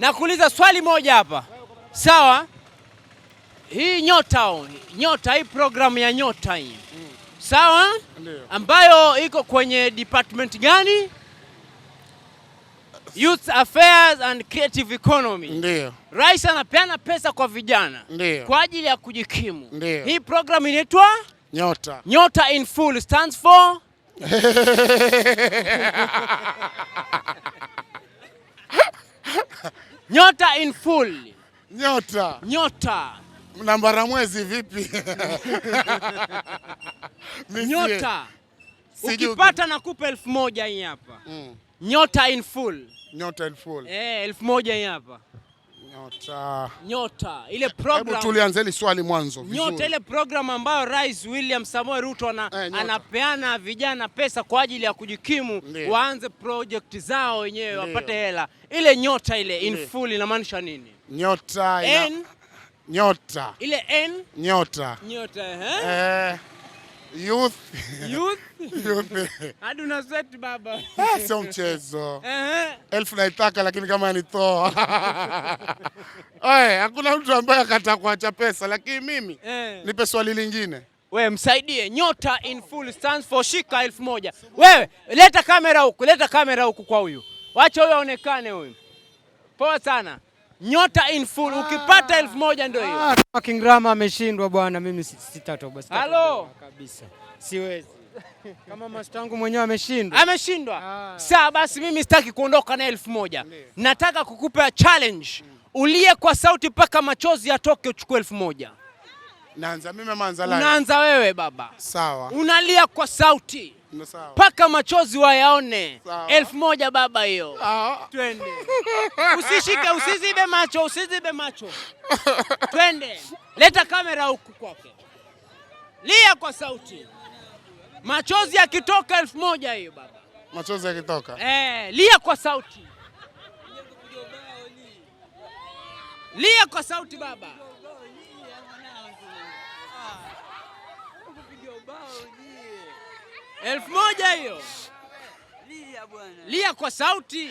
Nakuuliza swali moja hapa. Sawa? Hii nyota, nyota hii programu ya nyota hii. Sawa? Ndio. Ambayo iko kwenye department gani? Youth Affairs and Creative Economy. Ndio. Rais anapeana pesa kwa vijana Ndio. kwa ajili ya kujikimu. Ndio. Hii program inaitwa Nyota. Nyota in Full stands for Nyota in Full. Nyota. Nyota. Nambara mwezi vipi? Nyota. Sijui. Ukipata nakupa 1000 hii hapa. Nyota in full. Nyota in full. 1000 hii hapa. Nyota. Nyota ile Hebu program. tulianze hili swali mwanzo vizuri. Nyota ile program ambayo Rais William Samoei Ruto Nyota. anapeana vijana pesa kwa ajili ya kujikimu, Ndiyo. waanze project zao wenyewe wapate hela. Ile nyota ile in Ndiyo. full inamaanisha nini? Nyota ina... N Nyota. ile N Nyota. nyota eh? Youth. Youth Youth. hadi una sweat baba. Sio mchezo. Eh. 1000 naitaka lakini kama nitoa. Oe, hakuna mtu ambaye akataka kuacha pesa lakini mimi nipe swali lingine. We msaidie. Nyota in full stands for shika 1000. Wewe leta kamera huku, leta kamera huku kwa huyu. Wacha huyu aonekane huyu. Poa sana. Nyota in full ukipata 1000 ndio hiyo. Kama King Rama ameshindwa bwana, mimi sitatoba. Halo? Kabisa. Siwezi. Kama master wangu mwenyewe ameshindwa. Ameshindwa. Sawa basi mimi sitaki kuondoka na 1000. Nataka kukupa challenge. Ulie kwa sauti mpaka machozi yatoke uchukue 1000. Naanza mimi ama anza live? Unaanza wewe baba. Sawa. Unalia kwa sauti Sawa. mpaka machozi wayaone. Sawa. 1000 baba hiyo. Twende. Usishike, usizibe macho, usizibe macho. Twende. Leta kamera huku kwake. Lia kwa sauti. Machozi yakitoka 1000 hiyo baba. Machozi yakitoka. Lia kwa sauti. Lia kwa sauti baba. 1000 hiyo. Lia kwa sauti.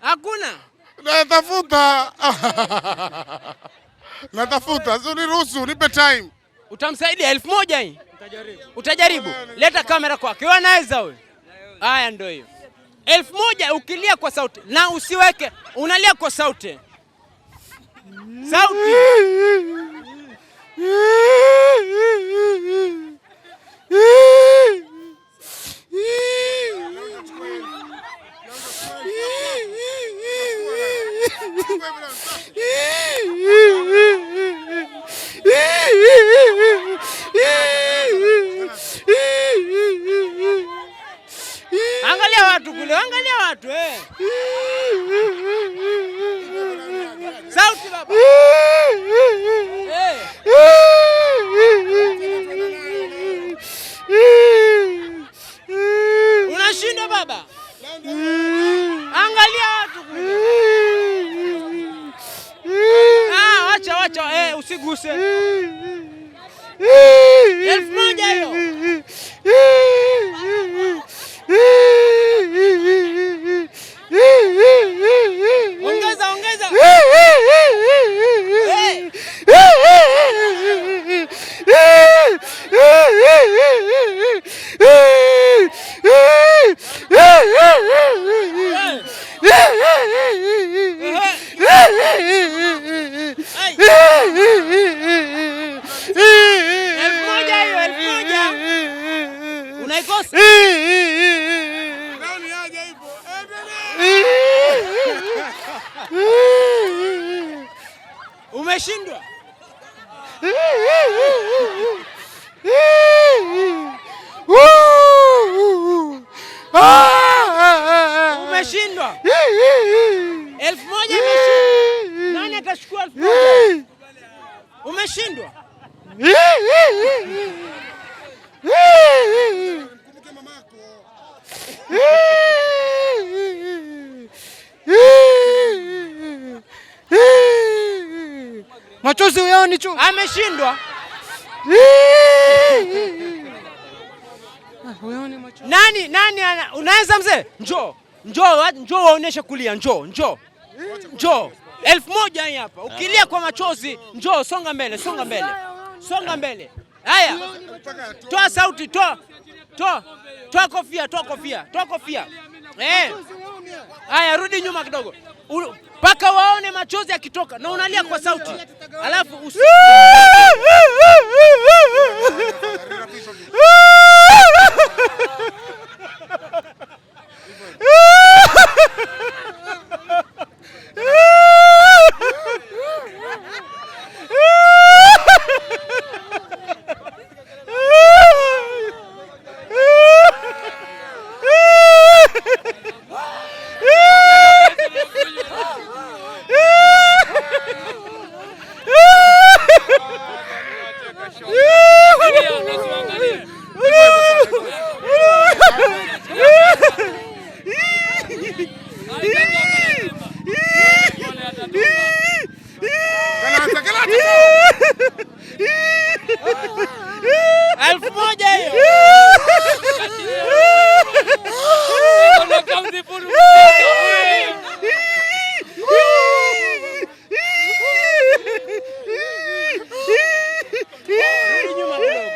Hakuna. Natafuta. Natafuta. Sio niruhusu, nipe time. Utamsaidia 1000 hii? Utajaribu. Leta kamera kwake. Wewe anaweza huyo. Haya ndio hiyo. 1000 ukilia kwa sauti na usiweke, unalia kwa sauti. Sauti. Angalia watu kule, angalia watu eh. Sauti baba. Eh. Unashindwa baba. Angalia watu kule. Wacha wacha, usiguse. 1000 hiyo. Ongeza ongeza. 1000 hiyo, 1000. Unaikosa? Umeshindwa? Umeshindwa? 1000 imeshindwa. Nani atachukua 1000? Umeshindwa? Machozi uyaoni chu. Ameshindwa. Nani nani unaweza mzee? Njoo. Njoo, njoo waoneshe kulia, njoo, njoo. Njoo. 1000 hii hapa. Ukilia kwa machozi, njoo, songa mbele, songa mbele. Songa mbele. Haya. Toa sauti, toa. Toa. Toa kofia, toa kofia, toa kofia. Eh. Haya, rudi nyuma kidogo. Paka waone machozi yakitoka na unalia kwa sauti. Alafu 1000 hiyo. Rudi nyuma kidogo.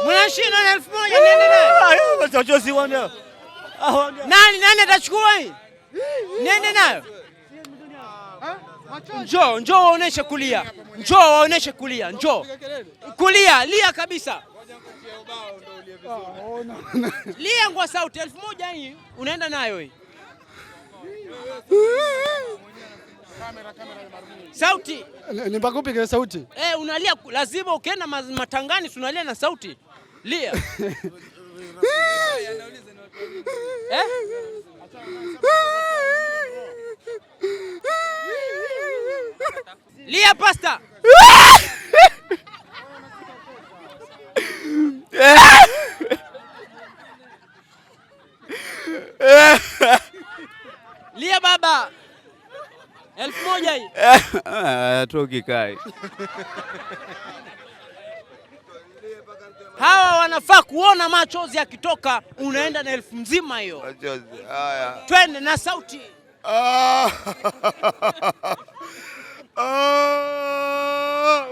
Mnashinda na 1000, nende nayo. Nani nani atachukua hii? Nende nayo. Njoo, njoo waoneshe kulia. Njoo waoneshe kulia, njoo. Kulia, lia kabisa. Lia kwa sauti, 1000 hii unaenda nayo hii. Sauti. Ni mpaka upige sauti. Eh, unalia lazima ukienda matangani unalia na sauti. Lia. Eh? Lia pasta. Lia baba. 1000 hii. Toki kai. Hawa wanafaa kuona machozi yakitoka, unaenda na 1000 nzima hiyo. Machozi haya. Twende na sauti.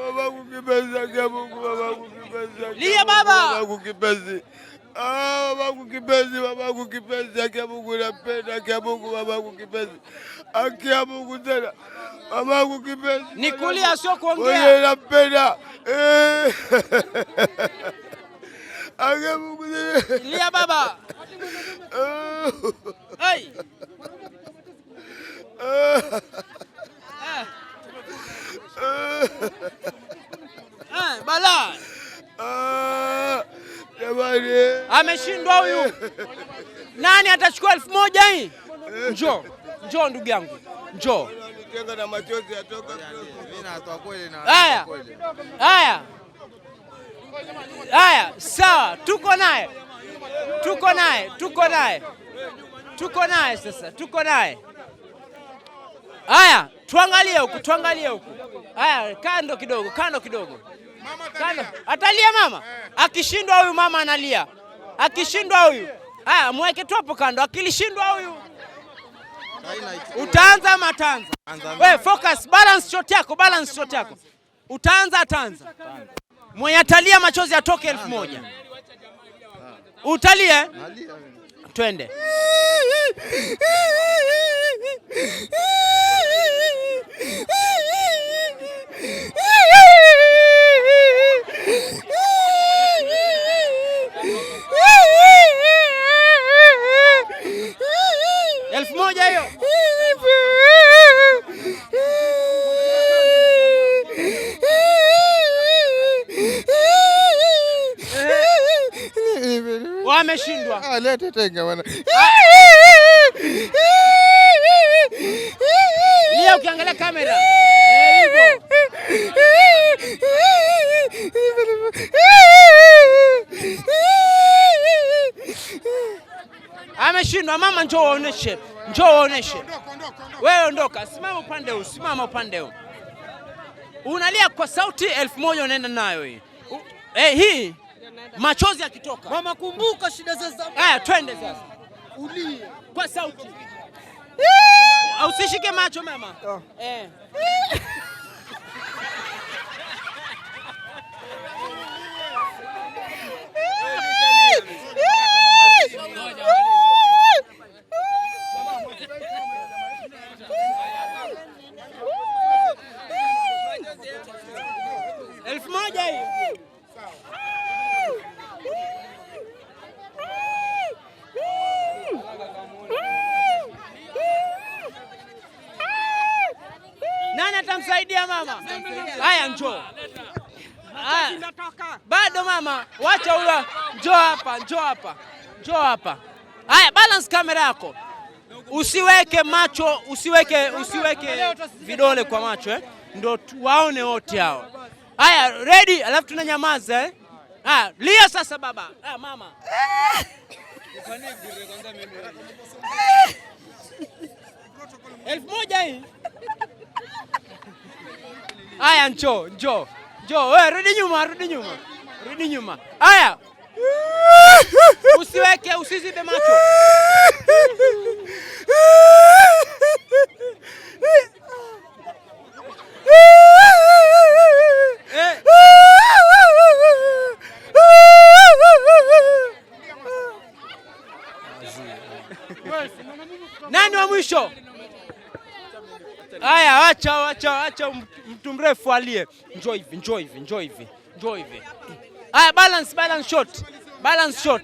Babangu kipenzi, akia Mungu, babangu kipenzi. Lia baba. Babangu kipenzi. Babangu kipenzi, babangu kipenzi, akia Mungu napenda, akia Mungu babangu kipenzi. Akia Mungu tena. Babangu kipenzi. Ni kulia sio kuongea. Wewe napenda. Akia Mungu tena. Lia baba. Hey. Bala. Jamani. Ameshindwa huyu. Nani atachukua 1000 hii? Njoo. Njoo ndugu yangu. Njoo. Na machozi yatoka. Haya. Haya. Haya, sawa, tuko naye. Tuko naye, tuko naye. Tuko naye sasa, tuko naye. Haya, tuangalie huku, tuangalie huku. Haya, kando kidogo, kando kidogo. Kando. Atalia mama. Akishindwa huyu mama analia. Akishindwa huyu. Haya, mweke tu hapo kando. Akilishindwa huyu. Utaanza ama ataanza? Wewe focus, balance shot yako, balance shot yako. Utaanza ataanza. Mwenye atalia machozi atoke 1000. Utalia? Twende. 1000 hiyo. Wameshindwa. Lete tenga bwana. Lia ukiangalia kamera. Ameshindwa. Mama njoo waoneshe. Njoo waoneshe. Wewe ondoka. Simama upande huu. Simama upande huu. Unalia kwa sauti, 1000 unaenda nayo hii. Hii machozi yakitoka. Mama, kumbuka shida za zamani. Haya, twende sasa. Ulie kwa sauti. Usishike macho mama. Eh. 1000 hii. Nani atamsaidia mama? Haya, njoo. Haya. Bado mama, wacha huyo. Njoo hapa, njoo hapa. Njoo hapa. Haya, balance kamera yako. Usiweke macho, usiweke vidole kwa macho eh. Ndio waone wote hao. Haya, ready, alafu tunanyamaza eh. Haya, lia sasa baba. Ah, mama. 1000 hii. Haya, njoo, njoo. Njoo, wewe rudi nyuma, rudi nyuma. Rudi nyuma. Haya. Usiweke, usizibe macho. Nani wa mwisho? Haya, acha acha acha mtu mrefu alie. Njoo hivi, njoo hivi, njoo hivi. Njoo hivi. Haya, balance, balance shot. Balance shot.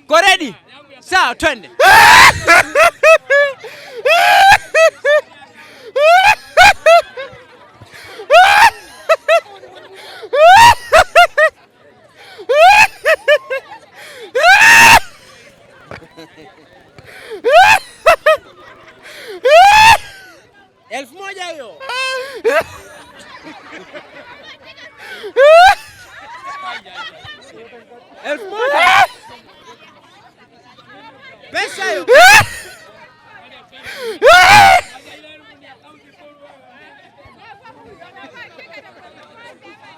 Go ready? Sawa, twende. 1000 hiyo. 1000. Pesa hiyo.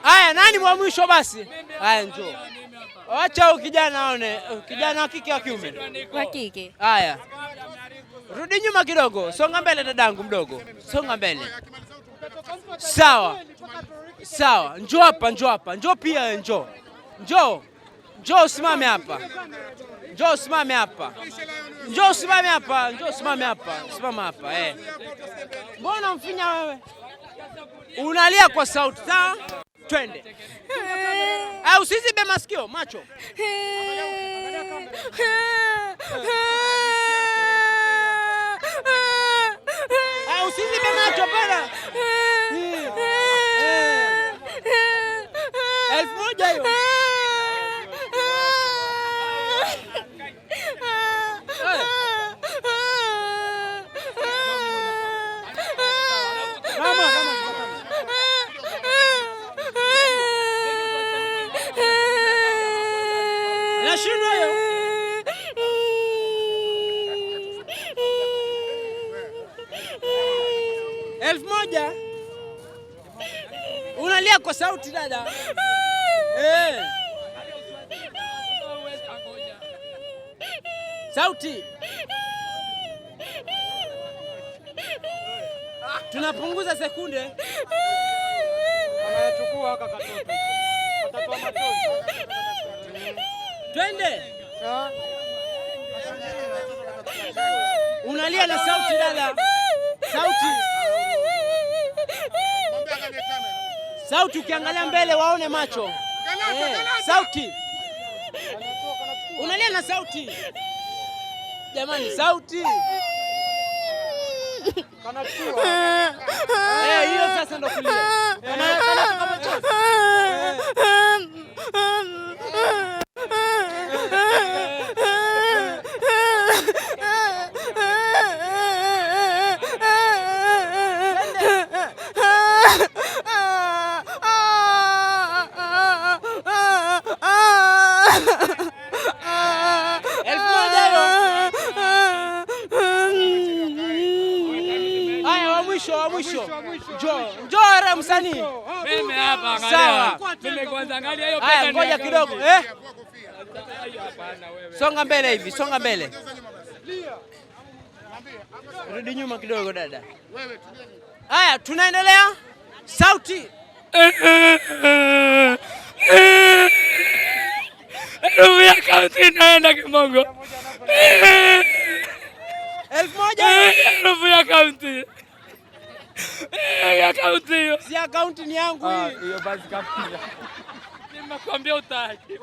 Haya, nani wa mwisho basi? Haya, njoo. Acha huyu kijana aone, kijana wa kike wa kiume? Wa kike. Haya. Rudi nyuma kidogo, songa mbele dadangu mdogo. Songa mbele. Sawa. Sawa, njoo hapa, njoo hapa. Njoo pia njoo. Njoo. Njoo usimame hapa. Njoo usimame hapa. Njoo usimame hapa, njoo usimame hapa. Simama hapa eh. Mbona mfinya wewe? Unalia kwa sauti, sawa? Twende. Ah, usizibe masikio, macho. Ah, usizibe macho bana. 1000 hiyo. Nashindwa hiyo. 1000. Unalia kwa sauti dada. Eh. Sauti. Tunapunguza sekunde. Anachukua kaka katoto. Atatoa machozi. Twende. Unalia na sauti dada. Sauti. Sauti, ukiangalia mbele waone macho. Sauti. Unalia na sauti. Jamani, sauti. Hiyo sasa ndo kulia. Kanatoka machozi. 1000 hiyo. Haya, wa mwisho, wa mwisho. Njoo, njoo. Msanii. Mimi hapa Sawa. angalia. Mimi kwanza angalia hiyo pesa. Haya, ni ngoja ya kidogo. kaunti. Eh? Hapana wewe. Songa mbele hivi, songa mbele. Rudi nyuma kidogo dada. Haya, tunaendelea. Sauti. Elfu ya kaunti inaenda kimongo. 1000 Elfu ya kaunti. Ya kaunti hiyo. Si akaunti ni yangu hii. Hiyo basi kabisa. Nimekwambia utaki.